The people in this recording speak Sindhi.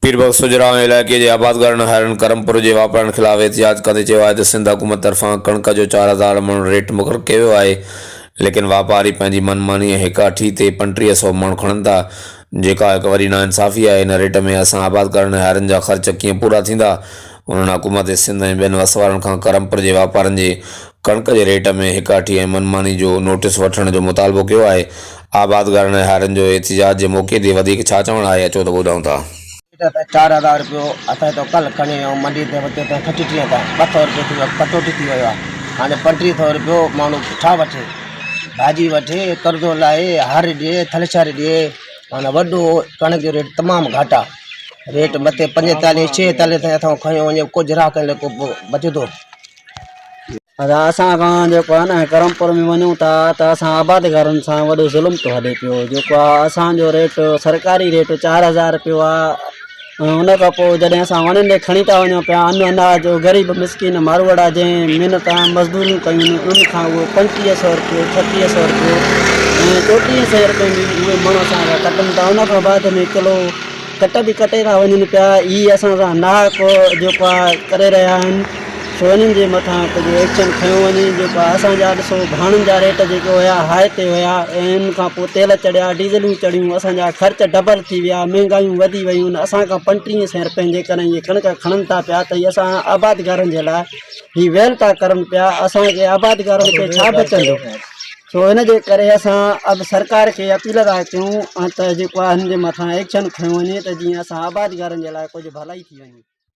پير بخش سجراء ۽ علائقي جي آبادگارن هارين ڪرمپور جي واپارين خلاف احتجاج ڪندي چيو آهي ته سنڌ حڪومت طرفان ڪڻڪ جو 4000 مڻ ريٽ مقرر ڪيو ويو آهي ليڪن واپاري پنهنجي من ماني ۽ هڪ اٺي تي 35 سئو مڻ کڻن ٿا جيڪا هڪ وڏي ناانصافي آهي ان ريٽ ۾ اسان آبادگارن ۽ هارين جا خرچ ڪيئن پورا ٿيندا انهن حڪومت سنڌ ۽ ٻين وس وارن کان ڪرمپور جي واپارين جي ڪڻڪ جي ريٽ ۾ هڪ اٺي ۽ من ماني جو نوٽيس وٺڻ جو مطالبو ڪيو آهي. آبادگارن ۽ هارين جو احتجاج جي موقعي تي وڌيڪ ڇا چوڻ آهي اچو ته ٻڌون ٿا. ريٽ ته 4000 رپيو اسان هتان ڪلهه کڻي ويا آهيون منڊي تي وٺي ته 38 تان ٻه سئو رپيو ٿي ويو ڪٽوتي ٿي ويو آهي هاڻي 35 سئو رپيو ماڻهو ڇا وٺي ڀاڄي وٺي قرضو لاهي هر ڏي ٿلشر ڏي معنيٰ وڏو ڪڻڪ جو ريٽ تمام گهٽ آهي ريٽ مٿي 45 46 تائين اسان کڻيو وڃي ڪجهه گراهڪن لاء ڪو بچي ٿو. ادا اسان کان جيڪو آهي نه ڪرمپور ۾ وڃون ٿا ته اسان آبادگارن سان وڏو ظلم ٿو هلي پيو جيڪو آهي اسان جو ريٽ سرڪاري ريٽ 4000 رپيو آهي ۽ ان کان پوء جڏهن اسان وڻن ڏي کڻي ٿا وڃون پيا ان اناج غريب مسڪين ماروئڙا جنهن محنت مزدوريون ڪيون آهن ان کان اهو 35 سو رپيو 36 سو رپيو ۽ 34 سو رپئي ۾ اهي مڻ اسان کان ڪٽن ٿا ان کان بعد ۾ ڪلو ڪٽ به ڪٽي ٿا وڃن پيا هي اسان سان ناحق جيڪو آهي ڪري رهيا آهن سو انهن جي مٿان ڪجهه ايڪشن کنيو وڃي جيڪو آهي اسان جا ڏسو ڀاڻن جا ريٽ جيڪي هيا هاء تي هيا ۽ ان کان پوء تيل چڙهيا ڊيزلون چڙهيون اسان جا خرچ ڊبل ٿي ويا مهنگايون وڌي ويون اسان کان 35 سئين رپين جي ڪري هي ڪڻڪ کڻن ٿا پيا ته هي اسان آبادگارن جي لاء هي ويل ٿا ڪرن پيا اسان کي آبادگارن کي ڇا بچندو سو ان جي ڪري اسان اب سرڪار کي اپيل ٿا ڪيون ته جيڪو آهي هن جي مٿان ايڪشن کنيو وڃي ته جيئن اسان آبادگارن جي لاء ڪجهه ڀلائي ٿي وڃي.